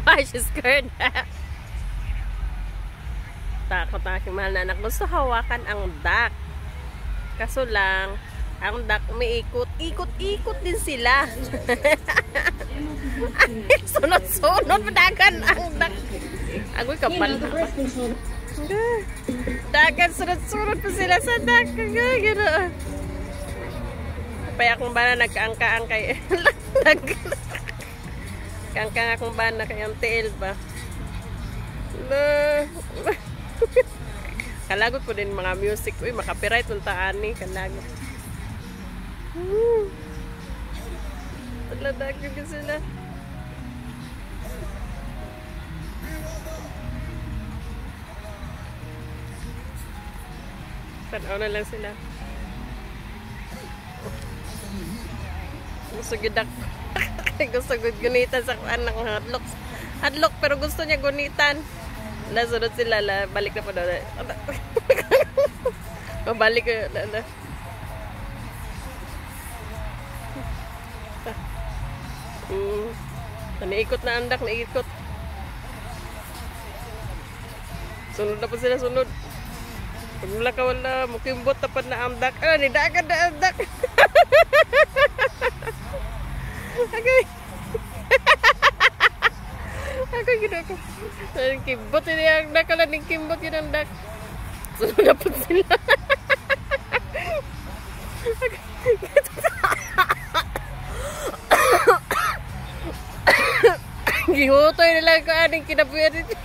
Why she's scared? Takot ang aking mahal na anak. Gusto hawakan ang duck. Kaso lang, ang duck umiikot. Ikot-ikot din sila. Sunod-sunod. Dagan ang duck. Agoy kapal. Dagan, sunod-sunod pa sila sa duck. Gano'n. Paya akong bana nagkaangkaang kay nagkaangkaang akong bana kay ang tiil ba. Kalagot po din mga music. Uy, makapiright ng taani. Kalagot. Taladag sila. Tanaw na lang sila. Gusto gud ako. Gusto gud gunitan sa anak ng hadlok. Hadlok pero gusto niya gunitan. Nasunod sila la, balik na po daw. Mabalik na na. Naiikot na andak, naiikot. Sunod na po sila, sunod. Pag wala ka wala, mukimbot tapad na andak. Ah, nidagan na andak. Okay. Ako gina ko. Ang kimbot ini ang dak ala ning kimbot yun ang dak. Sunod na po sila. Gihutoy nila ko aning kinabuyan dito.